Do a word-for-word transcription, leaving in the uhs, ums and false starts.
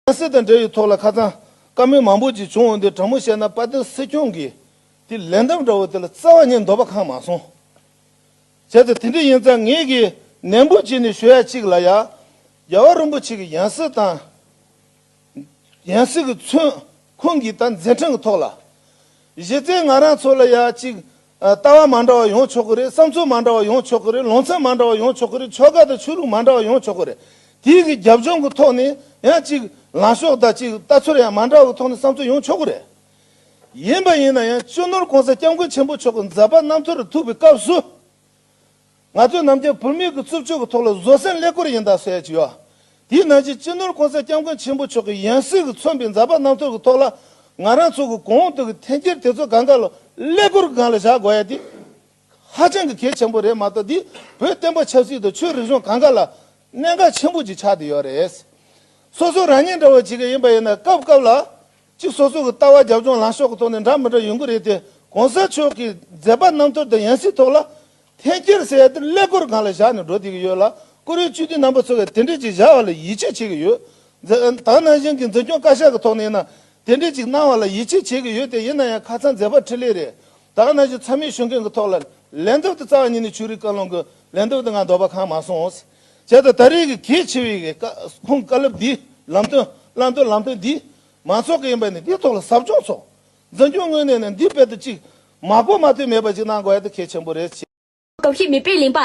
ཡང་སྲིད་དང་འབྲེལ་བའི་ཐོག་ལ་ཁ་སང་བཀའ་མོལ་མང་པོ་ཅིག་བྱུང་འོང་དུས་དྲང་མོ་བཤད་ན་དཔལ་ལྡན་སྲིད་སྐྱོང་གིས་དེ་ལན་འདེབས་འདྲ་བོ་དེ་ལ་རྩ་བ་ཉིད་འདོད་པ་ཁེངས་མ་སོང་། བྱས་ཙང་དེ་འདྲ་ཡིན་ཙང་ངེད་ཀྱིས་ནན་པོ་བྱས་ནས་ཞུ་ཡ་གཅིག་ལ་ཡ། རྒྱལ་བ་རིན་པོ་ཆེ་གི་ཡང་སྲིད་དང་། ཡང་སྲིད་ཀྱི་མཚོན་ཁོང་གི་ད་མཛད་འཕྲིན་གྱི་ཐོག་ལ། གཞི་རྩའི་ང་རང་ཚོ་ལ་ཡ་གཅིག་ཨ། ལྟ་བ་མ་འདྲ་བ་ཡོང་ཆོག་གི་རེད། བསམ་ཚུལ་མ་འདྲ་བ་ཡོང་ཆོག་གི་རེད། ལུང་ཚན་མ་འདྲ་བ་ཡོང་ཆོག་གི་རེད། ཆོལ་ཁ་དང་ཆོས་ལུགས་མ་འདྲ་བ་ཡོང་ཆོག་གི་རེད། དེའི་གི་རྒྱབ་ལྗོངས་ཀྱི་ཐོག་ནས་ཡང་གཅིག་ལངས་ཕྱོགས་དང་གཅིག་ལྟ་ཚུལ་ཡང་མ་འདྲ་བའི་ཐོག་ནས་བསམ་ཚུལ་ཡོང་ཆོག་གི་རེད། ཡིན་པ་ཡིན་ན་ཡང་སྤྱི་ནོར་༸གོང་ས་༸སྐྱབས་མགོན་ཆེན་པོ་མཆོག་གི་མཛད་པ་རྣམ་ཐར་ཐུག་པའི་སྐབས་སུ། ང་ཚོས་ནམ་རྒྱུན་བོད་མིའི་གི་རྩུབ་སྤྱོད་ཀྱི་ཐོག་ལ་བཟོད་བསྲན་ཀླད་ཀོར་ཡིན་ད་ཟེར་ཡ་ཅིག་ཡོད། དེའི་ནང་བཞིན་སྤྱི་ནོར་༸གོང་ས་༸སྐྱབས་མགོན་ཆེན་པོ་མཆོག་གི་ཡང་སྲིད་ཀྱིས་མཚོན་པའི་མཛད་པ་རྣམ་ཐར་གྱི་ཐོག་ལ། ང་རང་ཚོ་གི་གོང་དུ་གི་འཐེན་འཁྱེར་དེ་ཚོ་གང་ག་ལ་ཀླད་ཀོར་སྒང་ལ་བཞག་དགོས་ཡ་དེ། ཧ་ཅང་གི་གལ་ཆེན་པོ་རེད་མ་གཏོགས་འདི་བོད་བསྟན་པ་ཆབ་སྲིད་དང་ཆོས་རིག་གཞུང་གང་ག་ལ་གནད་འགག་ཆེན་པོ་ཅིག་ཆགས་བསྡད་ཡོད་རེད། སོ་སོ་རང་ཉིད་འདྲ་བོ་ཅིག་ཡིན་པ་ཡིན་ན་སྐབས་སྐབས་ལ། གཅིག་སོ་སོ་གི་ལྟ་བ་རྒྱབ་ལྗོངས་ལངས་ཕྱོགས་ཀྱི་ཐོག་ནས་འདྲ་མི་འདྲ་ཡོང་གི་རེད་དེ། གོང་ས་མཆོག་གི་མཛད་པ་རྣམ་ཐར་དང་ཡང་སྲིད་ཐོག་ལ་འཐེན་འཁྱེར་ཟེར་ཡ་དེ་ཀླད་ཀོར་སྒང་ལ་བཞག་ནས་འགྲོ་བསྡད་ཀྱི་ཡོད་ལ། བཀུར་འོས་སྤྱི་འཐུས་རྣམ་པ་ཚོ་གིས་དེ་འདྲས་ཅིག་བཞག་པ་ལ་ཡིད་ཆེས་བྱེད་ཀྱི་ཡོད། མཛད། ད་ནང་བཞིན་གྱི་འཛིན་སྐྱོང་བཀའ་ཤག་གི་ཐོག་ནས་ཡིན་ན་དེ་འདྲས་ཅིག་གནང་བ་ལ་ཡིད་ཆེས་བྱེད་ཀྱི་ཡོད་དེ། ཡིན་ན་ཡང་ཁ་སང་མཛད་པ་འཕྲིན་ལས་རེད། ད་ནང་བཞིན་ཚང་མས་ཞུ་མཁན་གྱི་ཐོག་ལ་ལན་འདེབས་དེ་རྩ་བ་ཉིད་ནས་ཆོས་རིག་བཀའ་བློན་གྱི་ལན་འདེབས་དེ་ང་འདོད་པ་ཁེངས་མ་སོང་། བྱས་ཙང་ད་རེས་ཀྱི་གལ་ཆེ་བའི་གི་བཀའ། ཁོང་བཀའ་སློབ་འདི། ལམ་སྟོན། བླང་དོར་ལམ་སྟོན་འདི། མང་ཚོགས་ཀྱི་ཡིན་པ་ནི་འདིའི་ཐོག་ལ་ཟབ་སྦྱོང་སོགས། འཛིན་སྐྱོང་ངོས་ནས་ནི་འདི་དཔེ་དེ་གཅིག་མ་གོ་མ་ཐོས་མེད་པ་ཅིག་གནང་དགོས་ཡ་དེ་གལ་ཆེན་པོ་རེད། དགའ་བཞི་མེ་སྤྲེལ་གླིང་པ།